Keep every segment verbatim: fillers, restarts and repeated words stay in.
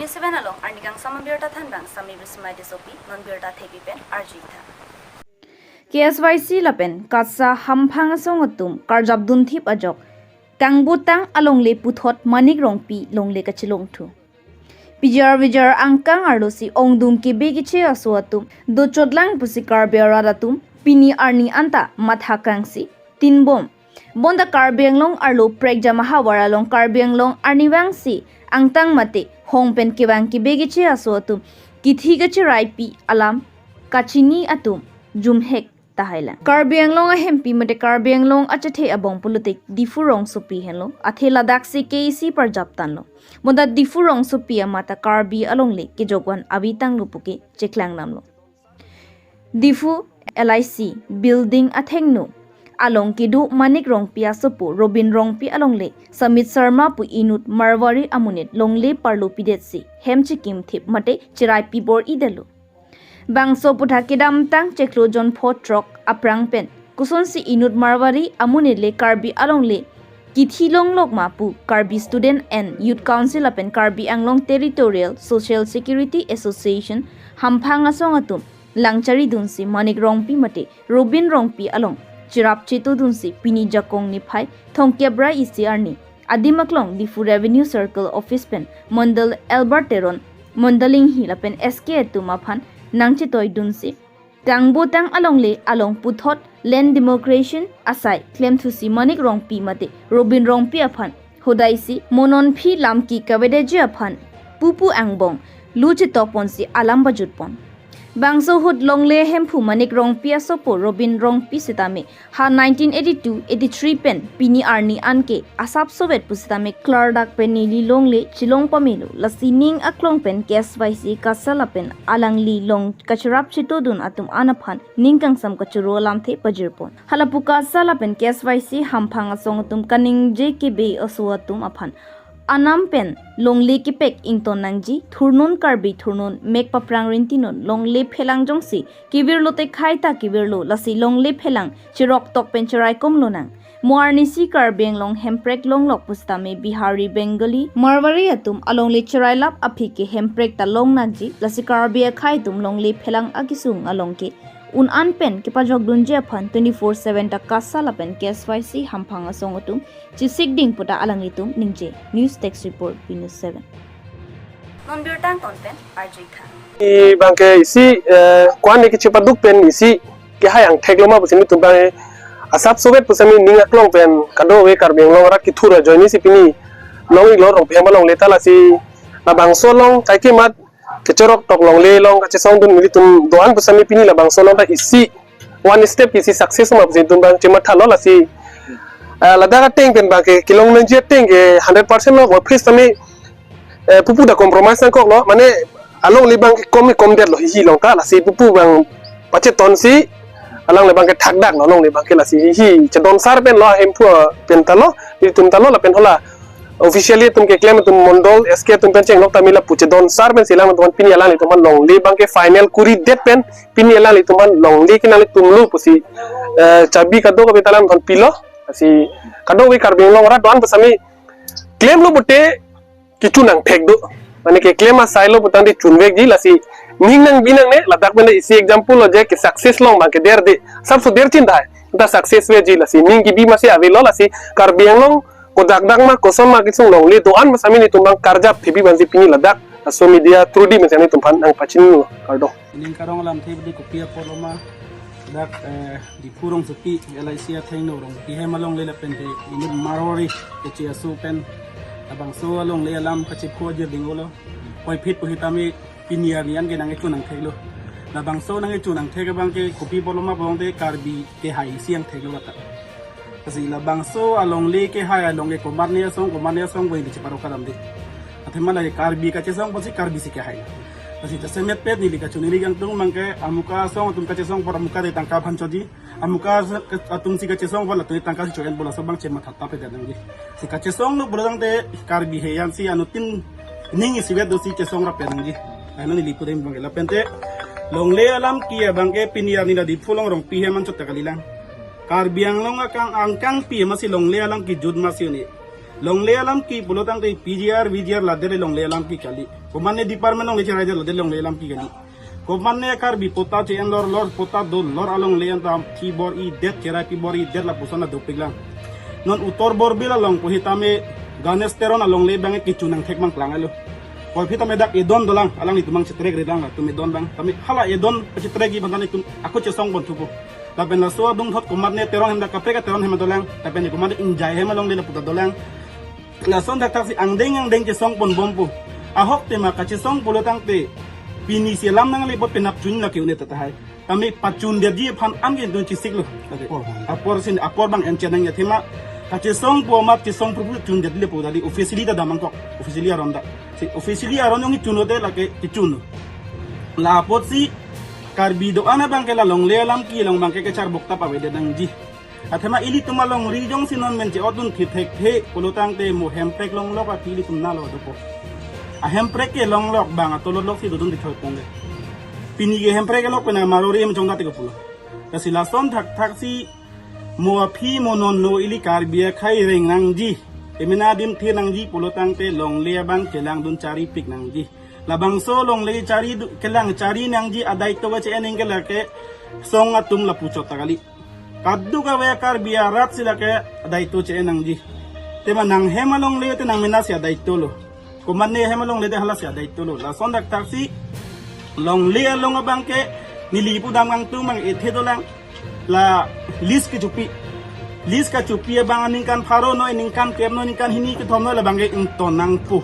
Seven along arni kangsam abirta thanbang Sami Bismai Tissopi, non birta thepi pen arjuitha. K S Y C lapen KASA hamphang asong atum karjap dunthip ajok Kangbotang alongle puthot Manik Rongpi longle kachelongthu. P G R V G R angkang arlosi ongdung kebe keche aso atum dochotlang pusi Karbi arat atum pini arni anta matha kangsi tinbom. Bonta Karbi Anglong arlo prekjam ahavar along Karbi Anglong arnivangsi angtang mate hong pen kevang kebe keche aso atum kithi kachiraipi alam kachini atum jumhek tahailang. Karbi Anglong ahempi mate Karbi Anglong achethe abong pulote Diphu rongsopi henlo, athe ladaksi K A C parjap tanlo. Bonta Diphu rongsopi amata Karbi alongle kejokvan avi tanglo puke cheklang namlo. Diphu L I C building athengno along kedo Manik Rongpi asopo Robin Rongpi alongle Samit Sharma pu inut Marwari amonit longle parlo pidetsi hem chikim thip mate chirai pibor-idetlo. Bangso aputhak kedamtang chiklo jon pho throk aphrang pen kosonsi inut Marwari amonit le Karbi alongle kithi longlok ma pu Karbi Student and Youth Council lapen Karbi Anglong Territorial Social Security Association hamphang asong atum langchari dunsi Manik Rongpi mate Robin Rongpi along cherap cheto dunsi pini Jakong niphai thomkep ra isi arni adim aklong Diphu Revenue Circle Office pen Mondal Albert Teron, Mondal Inghi lapen S K atum aphan nangchetoi dunsi Kangbotang alongle along puthot land demarcation asai klemthusi Manik Rongpi mate Robin Rongpi aphan hodaisi mo non aphi lam ke kavedeji aphan pupu angbong lu chetokponsi alam pajutpon. Bangso ahut longle hemphu Manik Rongpi asopo Robin Rongpi sitame ha nineteen eighty-two eighty-three pen pini arni anke asap sovet pusitame klardak pen neli longle chelong pamelo, lasi ning aklong pen K S Y C KASA lapen alangli long kacherap cheto dun atum an aphan ning kangsam kachoro alamthe pajirpon. Hala pu KASA lapen K S Y C hamphang asong atum kaningje kebe aso atum aphan anam pen longle kepek ington nangji, thurnon Karbi thurnon, mek paprang rintinon, longle phelang jongsi kevirlote khai ta kevirlo, lasi longle phelang cherok tok pen cheraikom lonang. Mo arnisi Karbi Anglong hemprek longlok pusitame Bihari, Bengali, Marwari atum alongle cherailap aphi ke hemprek ta long nangji, lasi Karbi akhei atum longle phelang akesung along ke un an pen kepajok dunji aphan twenty-four seven ta KASA lapen K S Y C hamphang asong atum chesik ding puta alanglitum ningje. News Desk Report, News seven. Non birta angton pen arjuitha. Abangke isi, eh, ko-an ke chepaduk pen isi kehai angthek lo ma pusi nelitum abang asap sovet pusitame ning aklong pen kadokave Karbi Anglong arat kethur ajoinesi pini long-iklo Rongpi hem alongle ta, lasi labangso along kaike mat kecherok tok longle along kachesong dun nelitum do-an pusitame pini labangso along ta isi one step isi success ma pusi nelitum abang chemathalo, lasi, ah, ladak ateng pen abangke kelong nangji ateng ke hundred percent lo, work place tame, eh, pupu ta compromise nangkoklo, mane alongle abangke kom komdetlo hihi along ta, lasi pupu abang pachetonsi alongle abangke thakdaklo, alongle abangke lasi hihi chedonsar pen lo, hemphu pen ta lo, nelitum ta lo, lapen hala officially atum keklem atum Mondal S K atum pen chenglok tame lapu chedonsar pensi alanglitum aphan pini alanglitum aphan longle abangke final kuridet pen pini alanglitum aphan longle kenangletum lo pusi, eh, chabi kadokave ta alanglitum aphan pilo, lasi kadokave Karbi Anglong arat do-an pusitame klemlo pute kechun angthek do. Mane keklem asai lo putangte chunvekji, lasi ning nangbi nangne, ladak pen isi example lo je ke success along abangke derde, asapso derchin tahai. Ta success veji, lasi ning kebi masi avelo, lasi Karbi Anglong kodak dak ma koson ma kesung longle do-an pusitame nelitum abang karjap thepi vansi pini ladak aso media through di mesen nelitum aphan nangpachinilo, kardom. Ning karong alamthe bidi kopi apotlo ma dak, eh, Diphu rongsopi L I C athengno Rongpi hem alongle lapen ke inut Marwari keche aso pen labangso alongle alam kachepho ajir ding olo. Puvoiphit pusitame pini arni anke nangkechun angtheklo. Labangso nangkechun angthek abangke kopi apotlo ma pulote Karbi kehai isi angtheklo kata. Lasi labangso alongle kehai along ke komatne asong, komatne asong pu ili cheparo kadam de. Athema lake Karbi kachesong pusi Karbi si kehai. Lasi jasemet pet neli kachoningri kangtung abangke amuka asong atum kachesong apor amuka de tangka aphan choji. Amuka as-, atum si kachesong apor latum tangka si cho-enpo, laso abang chematha tap pedet nangji. Si kachesonglo pulotangte Karbi he ansi anuttin ning isivet dosi chesong rap nangji. Lahenlo neli pudam abangke, lapente longle alam ke abangke pini arni la Diphu along Rongpi hem anchot ta kalilang. Karbi Anglong akang angkangpi masi longle alam kejut masi un-e. Longle alam ke pulotangte P G R, V G R ladak le longle alam ke kali. Komatne department alongle cherai det lo, de longle alam ke kali. Komatne Karbi patta che-en lor lor, patta do lor alongle anta thi bor-idet, cherai pi bor-idet lapuson adopik lang. Non Uttar Borbil along pusitame Ganesh Teron alongle abang kechun nangthek mang klang alo. Puvoiphit tame dak edon dolang, alanglitum mang chetrek ri lang, latum edon lang. Tame hala edon chetrek-ji aphan tame itum ako chesong ponthupo. Lapen laso adungthot komatne Teron hem dak kaprek Teron hem dolang, lapen komatne Ingjai hem alongle lapu ta dolang. Lason thakthak si angdeng angdeng chesong ponbompo. Ahok tema kachesong pulo tangte, pini si alam nangle apot penap chun lake un-e tahai. Tame pachundetji aphan an ke dun chesik lo. Apor bang. Apor sin, apor bang en chenang ya tema. Kachesongpo amat chesong pru pru chundet le po dali officially ta damnang kok. Officially aron ta. Si officially aron jongsi chun-ote lake kechun. La apotsi Karbi do-an abang ke la longle alam kelong abang ke kecharbuk ta pavedet nangji. Athema ilitum alongri jongsi non men che-otdun thithek the pulo tangte mo hemprek longlok aphi ilitum nalo dopo. Ahemprek kelonglok abang atolot lok si dodun dithoi pong de. Pini ke hemprek kelok pen amarori hem chongda te ke pulo. Lasi lason thakthak si mo aphi mo non lo ili Karbi akhai reng nangji. Emena adim thir nangji pulo tangte longle abang kelangdun charipik nangji. Labangso longle chari du-, kelang chari nangji adaito ke che-en nangji ke lake song atum lapu chot ta kali. Kadokave Karbi arat si lake adaito che-en nangji. Tema nanghem alongle te nangmena si adaito lo. Komatne hem alongle te hala si adaito lo. Lason thakthak si longle along abang ke neli pudam kangtung mang ethe dolang. La list kechopi. List kechopi abang aningkan pharo noi, ningkan kep noi, ningkan hini kethom noi labang ke ington nangpo.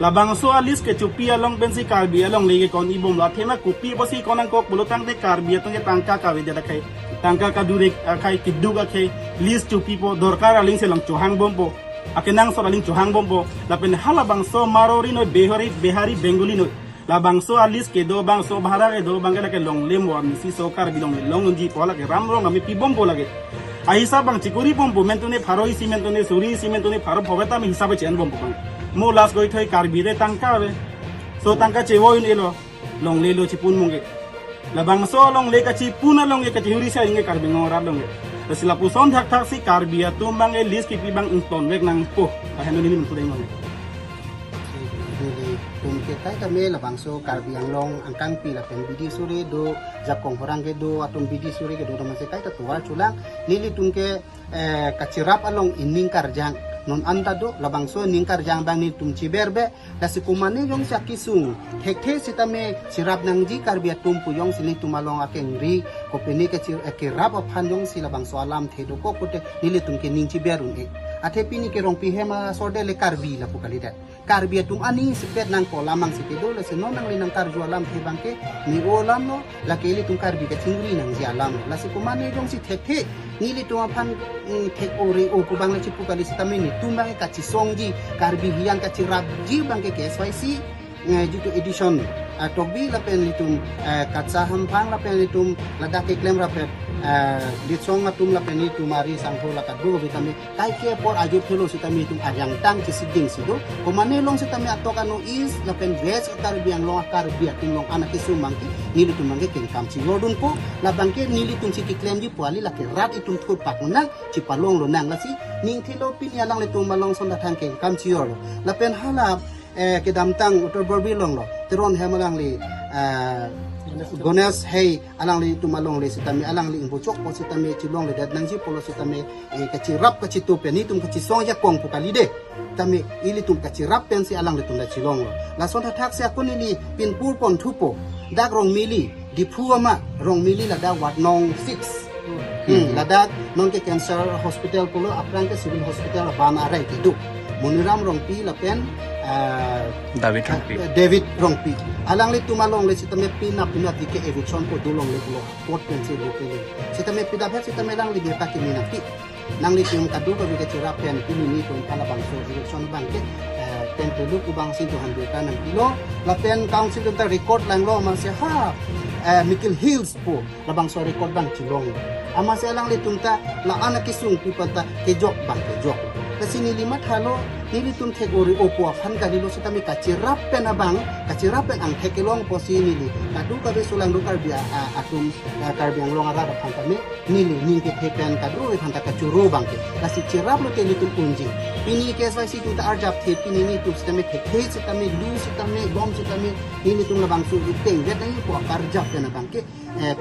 Labangso a-list kechopi along pensi Karbi alongle ke kon-ibom lo. Athema kopi apotsi kon nangkok pulo tangte Karbi atum ke tangka kavedet akhai, tangka kadurek akhai, keduk akhai, list chopipo, dorkar aling si lang chohangbompo. Akenangsot aling chohangbompo. Lapen halabangso Marwari noi, Bihari, Bihari, Bengali noi. Labangso a-list kedo abang, so bhara kedo abang ke lake longle mo arnisi so Karbi longle longji pu lake ram rong kami pibompo lake. Ahisap abang chikuri bompo, mentune pharo isi, mentune suri isi, mentune pharo pho-ve tame hisap che-en bompo abang. Mo last goi thoi Karbi re tangka ave. So tangka chevo un-e lo, longle lo chipun mungke. Labangso longle kachipun along ke kachihuri sa inge Karbi Anglong arat longle. Lasi lapuson thakthak si Karbi atum abang ke list kepi abang ington vek nangpo. Ahen nini mentu deng mungke. Nelitum ke kaita me labangso Karbi Anglong angkangpi lapen bidi suri do, jakong horang kedo atum bidi suri kedo atum si kaita tovar chulang. Nelitum ke, eh, kachirap along ining karjang. Non anta do labangso ining karjang abang nelitum chiber be. Lasi komatne jongsi akesung thekthe sitame chirap nangji Karbi atum pu jongsi nelitum along akengri kopine kechir-, eh, kerap aphan jongsi labangso alamthe dokok pute nelitum ke ning chiber un-e. Athe pini ke Rongpi hem asor de le Karbi lapu kalidet. Karbi atum ani sipet nangkok alam mang si kedo, lasi non nangli nangkarju alamthe abang ke me-o alam lo, lake ilitum Karbi kachingri nangji alam lo. Lasi komatne jongsi thekthe nelitum aphan, mm, thek-o re-o pu abang le chipu kali sitame nelitum abang ke kachesongji, Karbi hiyan kachirapji abang ke K S Y C, eh, jitu edition, ah, Tokbi lapen ilitum, eh, Katsa Hamphang lapen ilitum ladak keklem rapet, eh, Ditsong atum lapen ilitum ari sangho la kadokave tame kaike apor ajut thelo sitame itum arjang tang chesiding si do. Komatne along sitame atok ano East lapen West Karbi Anglong a-Karbi atum along an akesung abang ke nelitum abang ke kengkam chiyordunpo. Labang ke nelitum si keklemji pu kali, lake rat itum thurpak nang, chipalong lonang, lasi ning thilo pini alanglitum along son datang kengkam chiyor lo. Lapen hala, eh, kedamtang Uttar Borbil along lo, Teron hem alangli, eh, Ganesh Hei alanglitum alongle sitame alangli ingbochokpo sitame chilongledet nangji pulo sitame, eh, kachirap kachito pen itum kachesong jakong pu kali de. Tame ilitum kachirap pensi alanglitum ta chilong lo. Lason thakthak si ako neli pinpur ponthupo. Dak Rongmili, Diphu ama, Rongmili ladak ward nong six. Hmm, ladak non ke cancer hospital pulo, aphrang ke civil hospital aban arai kedo. Moniram Rongpi lapen, ah, David Rongpi. David Rongpi. Alanglitum alongle sitame penap penapji ke eviction po dolongle pulo. Court pensi do pele. Sitame pidaphet sitame alangli dia pakai minati. Nanglitum kadokave kachirap pen pini nelitum halabangso eviction abang ke, eh, tempe lu kubang sintu han deka nangpilo. Lapen council atum ta record langlo amatsi ha, eh, Mikir Hills pu labangso record abang chilong. Amatsi alanglitum ta la-an akesung people ta kejok abang kejok. Lasi neli mathalo, nelitum thek ori opo aphan kalilo sitame kachirap pen abang, kachirap pen angthek kelong pusi neli kadokave solangdo Karbi a, a, atum, a, Karbi Anglong arat aphan tame neli ning kethe pen kadokave aphan ta kachoro abangke. Lasi chirap lote ilitum unji. Pini K S Y C atum ta arjap the, pini nelitum sitame thekthe sitame, lu sitame, bom sitame, nelitum labangso iteng vet nangji pu akarjap pen abangke, eh,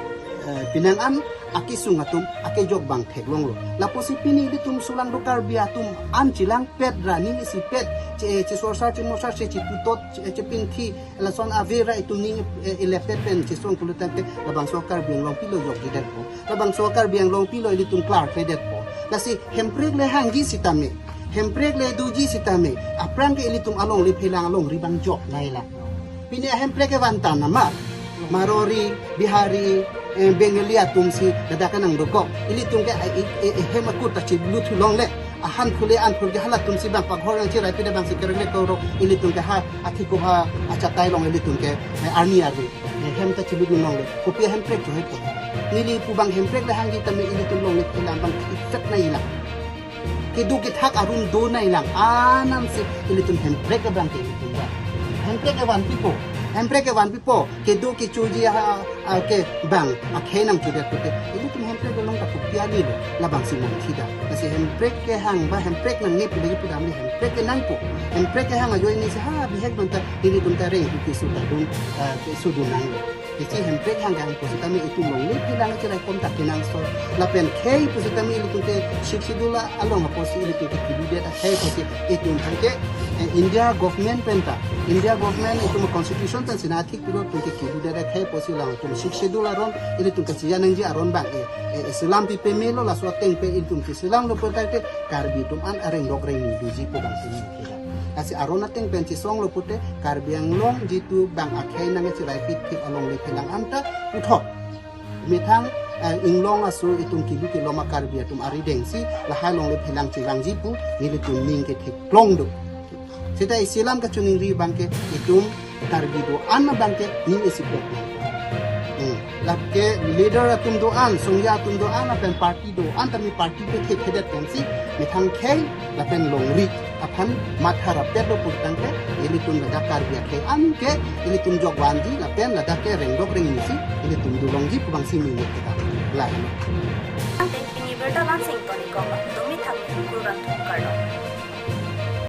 eh, penang an akesung atum akejok abang theklonglo. Lapusi pini ilitum solangdo Karbi atum an chelangpet ra ning isipet, che, chesorsar chemorsar, che, cheputot, che, chepinthi, lason ave ra itum ning, eh, ilepet pen chesong pulotangte labangso Karbi Anglong pilo jokjedetpo. Labangso Karbi Anglong pilo ilitum klarkledetpo. Lasi Hemprek le hangji sitame, Hemprek le doji sitame, aphrang ke ilitum alongle phelang alongri abang jok nangjilang. Pini a-Hemprek kevan ta nama, Marwari, Bihari, eh, Bengali atum si ladak nangdokok. Ilitum ke, eh, eh, eh, hem akut ta chiblu thulongle. Ahan phule an phul ke halatum si abang paghor nangchiraipi de abang si kereng le koro. Ilitum ke ha, athiko ha, achatai along ilitum ke, eh, arni arni. Eh, hem ta chiblu thulongle. Kopi a-Hemprek chohe po. Neli pu abang Hemprek le hangji tame ilitum longle phelang abang thipset nangjilang. Kedo kethak arum do nangjilang, anam si ilitum Hemprek abang ke ilitum ba. Hemprek kevan pipo, Hemprek kevan pipo, kedo kechoji ha, a, ke abang, akhei nangchodet pute. Ilitum Hemprek along ta kopi alilo, labang si mangthida. Lasi Hemprek kehang ba, Hemprek nangne pule pudam le Hemprek kenangpo. Hemprek kehang ajoine si ha, bihek abang ta, ilitum ta reng, keso ta dun, a, keso dun nanglo. Isi Hemprek hang kehang pusitame itum longle phelang chiraikom ta kenangsot. Lapen khei pusitame ilitum ke Sixth Schedule along apotsi ilitum ke kiludet akhei pusi itum aphan ke, eh, India government pen ta. India government itum constitution pen sina thik pilo itum ke kiludet akhei pusi along itum Sixth Schedule aron ilitum ke chiya nangji aron abang, eh, eh, selam pipemelo laso ateng pen itum ke selamlo putangte Karbi atum an areng dok reng ni doji pu abang si ni. Lasi aron ateng pen chesonglo pute Karbi Anglong jitu abang akhei nangchiraipi thip alongle phelang anta puthot. Methang, eh, inglong aso itum kilu kelom a-Karbi atum arideng si lahai alongle phelang chevangji pu nelitum ning ketheklong do. Seta isi alam kachiningri abang ke itum Karbi do-an abang ke ning isipet. Hmm. Lake leader atum do-an, songja atum do-an, lapen party do-an, tame party ke thekthedet pensi, methang khei, lapen longri aphan matha rapet do putangte, ilitum ladak Karbi akhei an ke, ilitum jok vanji, lapen ladak ke rengdok rengni si, ilitum dulongji pu abang si minit kita. Lah. Ante pini birta langsing toni koma, tumi thak ni kurang thum kardom.